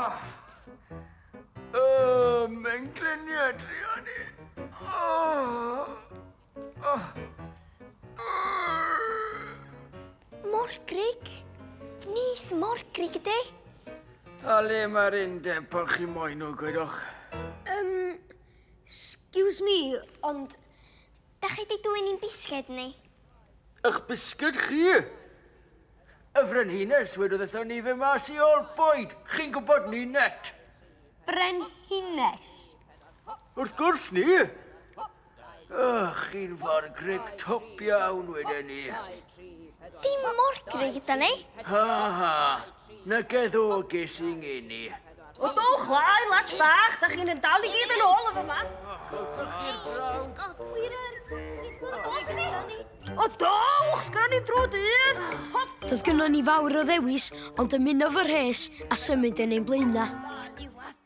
Oh. Oh, mengliniau druan i. Oh. Oh. Morgrig? Nith Morgrig ydi? A le mae'r undeb pan chi moyn nhw, gwedwch? Um, excuse me, ond da chi di dwyn i'n bisged ni? Ych bisged chi? Y frenhines wedodd wrthon ni fe mas i ôl bwyd. Chi'n gwybod ni net. Brenhines? Wrth gwrs ni. Oh, chi'n forgrug twp iawn wedyn ni. Dim morgrug yda ni. Ha ha. Na geddo ges i ngeni. O dowch lai, lads bach, da chi'n yn dal i gyd yn ôl efo ma. Cawsoch chi'r brawd? O dowch, sgynnon ni drwy dydd. Hop! Doedd gynnon ni fawr o ddewis ond ymuno fy rhes a symud yn ein blaenau. O'r diwedd.